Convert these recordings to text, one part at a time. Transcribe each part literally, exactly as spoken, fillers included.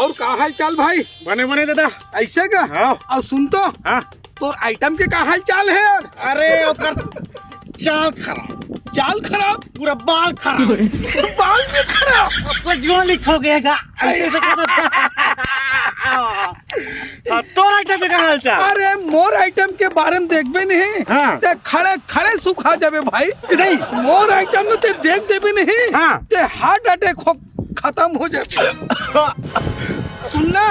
अउ का हाल चाल भाई? बने बने दादा। अइसे का? हाँ। अउ सुन तो, हाँ। तोर आइटम के का हाल चाल हे यार? अरे ओकर चाल खराब। चाल खराब? पूरा बाल खराब। बाल भी खराब? अब तो जो लिखोगे गा। हाँ, तोर आइटम के का हाल चाल? अरे मोर आइटम के बारे में देखबे नहीं, हाँ। ते खड़े खड़े सुखा जाबे भाई। नहीं। मोर आइटम में ते देख देबे नहीं, हाँ। ते हार्ट अटैक हो खतम हो जाबे। सुनना,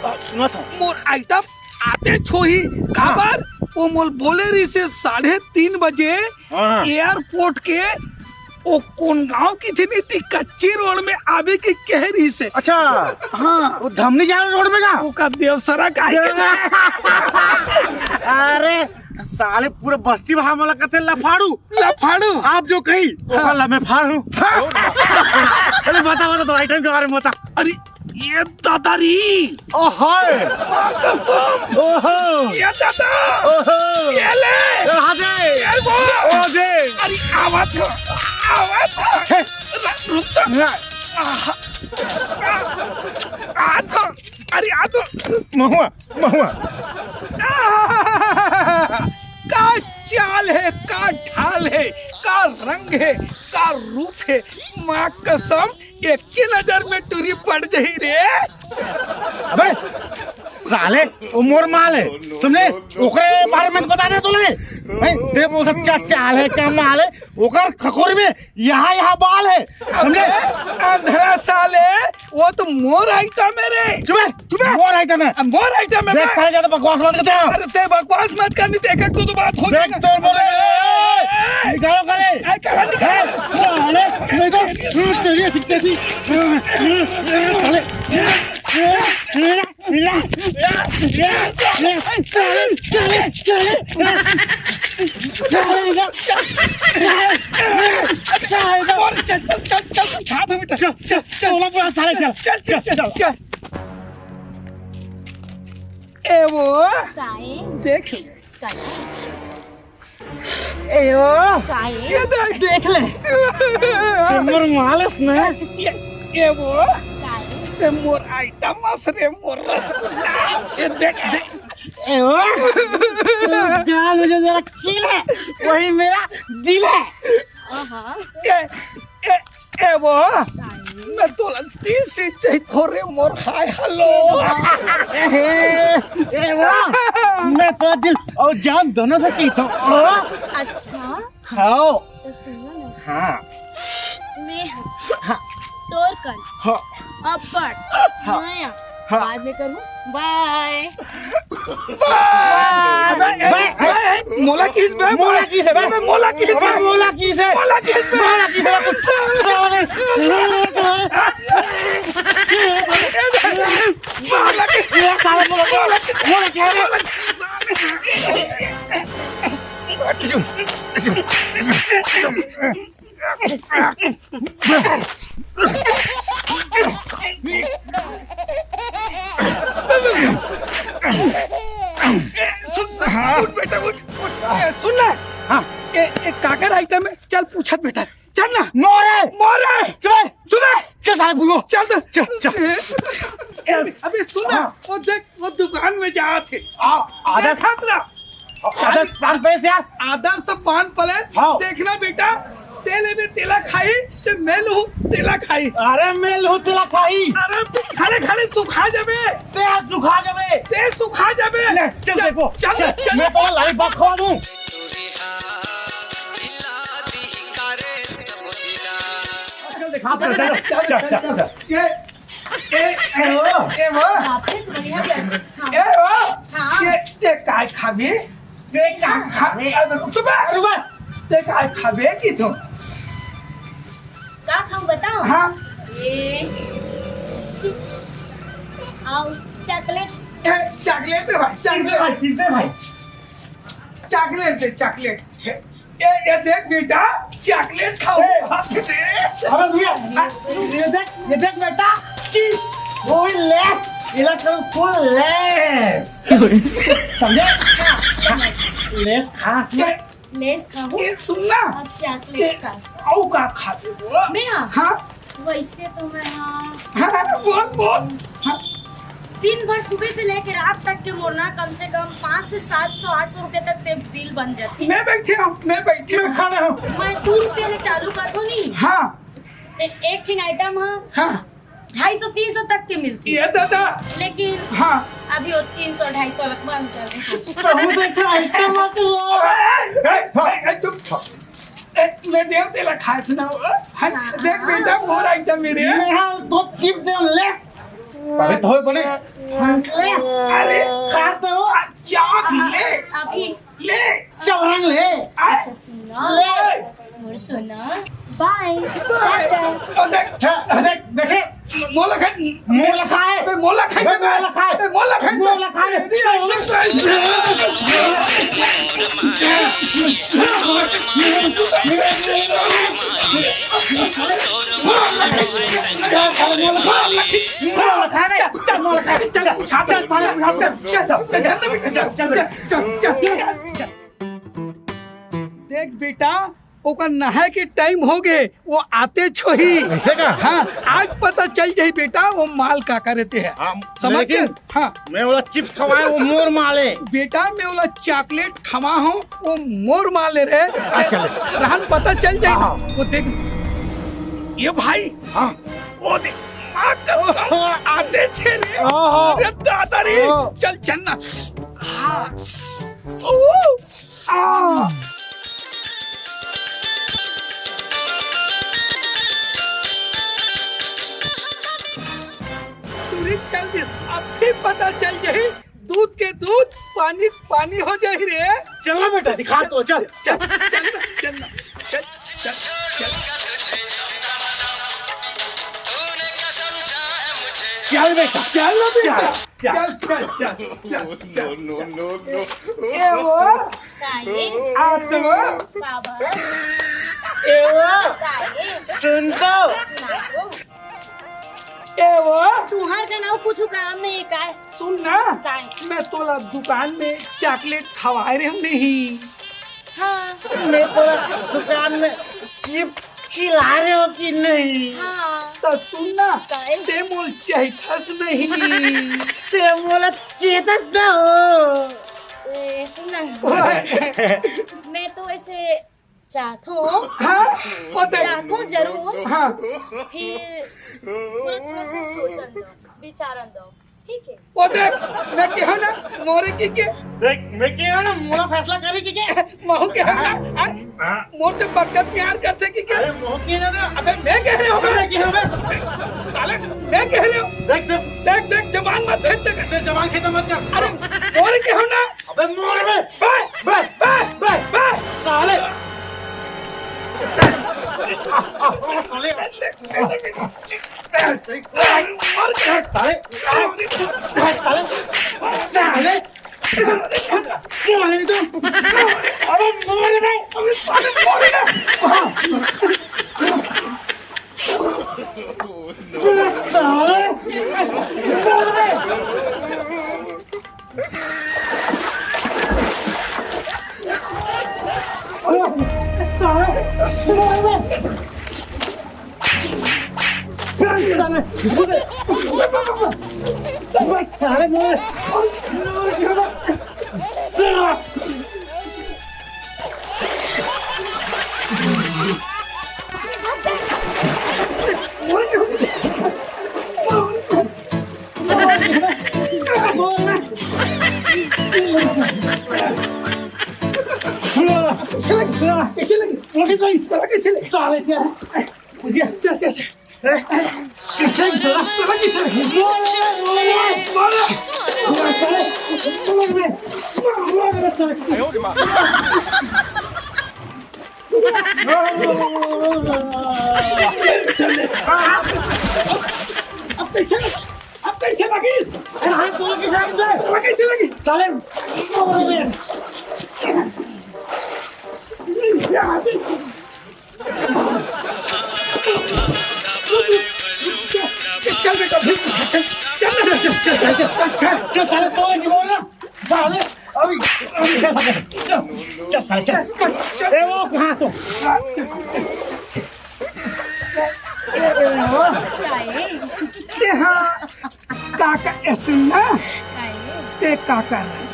सुनत हूँ। मोर आइटम आते छोही काबर, वो मोल बोले रहिसे साढ़े तीन बजे हाँ। एयरपोर्ट के ओ कोन गांव की थी नी ती कच्ची रोड में आबे की कह रहिसे। अच्छा। हाँ। वो धमनी जा रोड में का? वो का देवसरा का है के ना? अरे साले पूरे बस्ती भर मोला कथे लफाड़ू। लफाड़ू? आप जो कही, हाँ। ओकर ला मैं फाड़ू। हाँ। अरे बता, बता, तो आइटम के बारे में बता। अरे ये दादा री। ओहो। माँ कसम। ओहो। ये दादा। ओहो। ये ले। ये हाथे। ये वो। ओजे। अरे आवाज हो। आवाज हो। हे। र-, रुक तो। ना। आहा। आ तो। अरे आ तो। महुआ। महुआ। का चाल हे, का ढाल हे, का रंग हे, का रूप हे, माँ कसम, एक ही नजर में टूरी पड़ जाही रे। अबे साले, वो मोर माल हे, समझे? ओकरे बारे में बता दे तो लगे। हैं? देख वो सच्चा चाल हे, का माल हे, ओकर खखोर में यहाँ यहाँ बाल हे, समझे? अंधरा साले, वो तो मोर आइटम हे रे। चुप हे, चुप हे। मोर आइटम हे। अब मोर आइटम हे देख बे। साले, ज्यादा बकवास मत करते हो। अरे ते बकवास मत करनी, ते एक एक दो दो बात हो देख जाएगा। तो मोर ए, ए, निकालो करे। ए, कहाँ निकालो? ए, साले, नहीं तो तेरी सिक्के थी। चल, चल, चल, चल, चल, चल, चल, चल, चल, चल, चल, चल, चल, चल, चल, चल, चल। ए वो, काहे? देख ले। काहे? ए वो, काहे? ये देख, देख ले। ते मोर मालस ना। ये, ये वो, काहे? ते मोर आइटम मस रे, मोर रसगुल्ला। ये देख, देख। ए वो, गाल में जो जरा खिल है, वही मेरा दिल है। आहा। ये, ए, ए वो, काहे? मैं तोला तीस ही चाहिए थोरे मोर हाय हेलो। ए, ए वो, मैं तो दिल और जान दोनों से चाहिए थो। ओ। अच्छा। हाँ। तो सुनो ना। हाँ। मैं हूँ। हाँ। तोर कन। हाँ। अब्बड़। हाँ। नया। हाँ। बाद में करूँ। बाय। बाय। अबे, ए, बाय। ए, ए, मोला किस बे? मोला किस बे? अबे, मोला किस बे? अबे, मोला किस है? मोला किस बे? मोला किस है? मोला किस? ये साला मोला, मोला किस? मोला किस है? सुन, उठ बेटा, उठ, उठ। ए, सुन ना। हाँ। ए, ए, काकर आइटम है? चल, पूछत बेटा। चल ना। मोरे। मोरे। चल। चल। चल, साले, पूछो। चल तो। चल, चल। ए, अबे सुन ना। हाँ। वो देख, वो दुकान में जात हे। आ, आदर। देखत रह। आदर्श पान प्लेस यार। आदर्श पान प्लेस। हाँ। देखना बेटा, ते लेबे तेला खाही, ते मैं लूहूँ तेला खाही। अरे मैं लूहूँ तेला खाही। अरे खड़े खड़े सुखा जाबे। ते आज सुखा जाबे। ते सुखा जाबे। ले, चल चल, देखो। चल, चल, चल। मैं तो लाइव बात खवा दूँ। चल, चल, चल, चल। ये ए, ए, वो, ए, वो। बाप रे, बढ़िया लग रहा है। हाँ। ए, वो। हाँ। ये, ते काय खाबे? ते का खाबे? अरे, रुक तो बे, रुक बे। ते काय खाबे की तो? का खाऊं बताओ? हाँ। ये चिप्स और चॉकलेट। ए, चॉकलेट है भाई, चॉकलेट। चिप्स है भाई, चिप्स है भाई। चॉकलेट है, चॉकलेट। ए, ए देख बेटा, चॉकलेट खाओ। ए, बाप रे। अबे भैया, ये देख, ये देख बेटा, चीज, वो भी लेस, इधर करो फुल लेस। समझे? हाँ, समझ। लेस खास में। ए, लेस खाओ। ए, सुन ना। और चॉकलेट ए, खा। और का खाबे वो? मैं हाँ? हाँ? वैसे तो मैं हाँ। हाँ, बोल, बोल। हाँ। दिन भर सुबह से लेके रात तक के मोर ना कम से कम पाँच से सात सौ, आठ सौ रुपया तक के बिल बन जाथे। मैं बैठे हूँ, मैं बैठे हूँ। मैं खड़े हूँ। मैं दू रुपया ले चालू करथों नी। हाँ। ते एक ठिन आइटम ह हाँ। ढाई सौ तीन सौ तक के मिलथे। ये दादा। लेकिन हाँ। अभी वो तीन सौ ढाई सौ लग बंद कर दे। बहुत अच्छा आइटम है तो। ए, ए, ए, ए, चुप। ए, मैं देव तेला खास ना हो। हाँ, हाँ, देख हाँ। बेटा, मोर आइटम मेरे। मैं हाँ, दो चिप दे लेस। अबे तो बने। लेस। अरे, खास ना हो। आ, चाक ले। अभी। ले। चवरंग ले। आ, अच्छा, सुन ना। ले। और सुन ना। बाय। बाय। टाटा। ओ देख। अच्छा, देख, देखे। मोला खाए। मोला खाए। बे, मोला खाए बे, से मोला खाए। बे, मोला खाए। मोला खाए। मोला खाए बे। चल, मोला खाए। चल, चल, चल, चल, चल, चल, चल, चल, चल, चल, चल, चल। देख बेटा, ओकर नहाए के टाइम हो गे, वो आते छोही। ऐसे का? हाँ, आज पता चल जाही बेटा, वो माल का का रहते हैं। हाँ, समझ लेकिन के? हाँ। मैं ओला चिप्स खवाए, वो मोर माल है। बेटा, मैं ओला चॉकलेट खवा हूँ, वो मोर माल है रे। अच्छा। रहन पता चल जाए। हाँ। वो देख, ये भाई, हाँ। वो देख, माँ कसम, आते छे रे। हाँ। अरे दादा रे, हाँ। चल, चल ना। हाँ। ओ। आ! टूरी चल दिस, अब भी पता चल जाही, दूध के दूध, पानी पानी हो जाही रे। चल ना बेटा, दिखा तो, चल। चल, चल, चल, चल, चल, चल। चल बेटा, चल ना बेटा। चल। चल, चल, चल, चल, चल, चल। ए वो, काले। आ तो। बाबा। ए वो, काले। सुन तो। सुना तो। ए वो। तुहार जनाऊ कुछ काम नहीं है काय? सुन ना। काय? मैं तोला दुकान में चॉकलेट खवाए रहे नहीं। हाँ। मैं तोला दुकान में चिप खिला रहे हो कि नहीं? हाँ। तो सुन ना, काय? ते मोल चहिथस नहीं। ते मोला चेतस ना हो। ए, सुन ना। ओए। मैं तो ऐसे चाहत हूँ। हाँ? वो देख। चाहत हूँ जरूर। हाँ। फिर पूरा थोड़ा सा सोचन दो, विचारन दो। ठीक है। वो देख, मैं कहूँ ना, मोरे की के। देख, मैं कहूँ ना, मोला फैसला करे की के। महू कहूँ ना, हाँ? हाँ। मोर से बग्गत प्यार करथे की के। अरे, महू कहूँ ना। अबे, मैं कह रहे हूँ, मैं कह रहे हूँ, बे। साले, मैं कह रहे हूँ। देख, देख। देख, देख, जबान मत खींच, देख। देख, जबान खींच मत कर। अरे, मोरे कहूँ ना। अबे, मोरे बे। बे, बे, बे, बे, बे। साले। साले। साले, साले, साले, साले, साले, साले तो, अबे मोर बे, अबे साले मोर बे। साले, साले, मोर बे। कैसे लगी? कैसे लगी? कैसे लगी? साले क्या? कैसे, कैसे? अब कैसे, अब कैसे लगी? अरे हाँ, तोला कैसे लगी? तोला कैसे लगी? साले, चल, चल बेटा, चल, चल, चल, चल, साले, तोला नहीं बोल रहा। साले, अभी, अभी, चल, चल, साले, चल। ए, वो कहाँ तो? ए, वो। ए, हाँ। ताका, ए सुन ना। काय? ते का कर रहा है?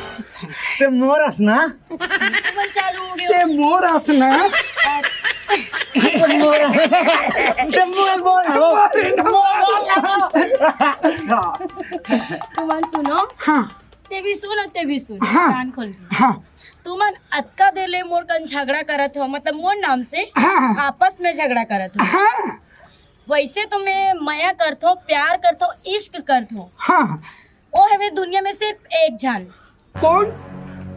ते मोर अस ना। तुमन चालू हो गए। ते मोर अस ना। ते मोर, ते मोर, मोर, मोर। तुमन सुनो। हाँ। ते भी सुन और ते भी सुन। हाँ। कान खोल के। हाँ। तुमन अतका देर ले मोर कन झगड़ा करत हो, मतलब मोर नाम से हाँ, हाँ। आपस में झगड़ा करत हो। हाँ। वैसे तो मैं मया करथो, प्यार करथो, इश्क करथो। हाँ। वो हवे दुनिया में सिर्फ एक झन। कौन?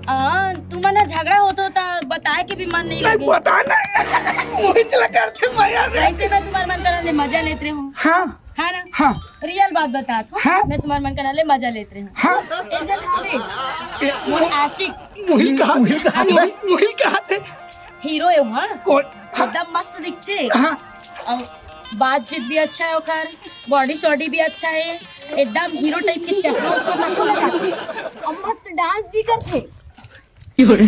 आ, तुमन ह झगड़ा होत हो त बताए के भी मन नहीं नहीं, लगे। पता नहीं। वही चला करथे मया रे। वैसे मैं तुम्हार मन करा ले मजा लेत रहे हूँ। हाँ। है ना? हाँ। रियल बात बतात हूँ। हाँ। मैं तुम्हार मन करा ले मजा लेत रहे हूँ। हाँ। एक झन हवे, मोर आशिक। मुही कहा, मुही कहा, मुही कहा थे। हीरो है वहाँ। कौन? एकदम मस्त दिखते। हाँ। और बातचीत भी अच्छा है ओकर, बॉडी शॉडी भी अच्छा है, एकदम हीरो टाइप के चश्मा उश्मा सबको लगाते। और मस्त डांस भी करते। और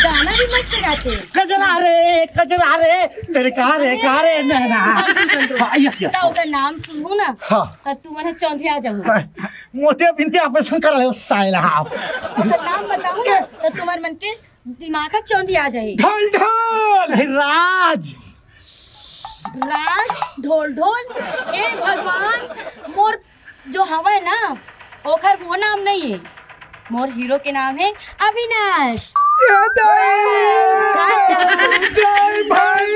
गाना भी मस्त गाते। कजरा रे, कजरा रे, तेरे कारे, कारे नैना। हाँ, यस, यस। तो ओकर नाम सुनू ना, हाँ। तो तू मन चौंधिया जाऊ। हाँ, मोतिया बिनती ऑपरेशन करा ले, साइला। ओकर नाम बताऊ ना, तो तुम्हार मन के दिमाग ह चौंधिया जाही। ढोल ढोल। राज। राज ढोल ढोल। ए भगवान, मोर जो हवय ना, ओखर वो नाम नहीं है। मोर हीरो के नाम है अविनाश। ए दाई। दाई भाई।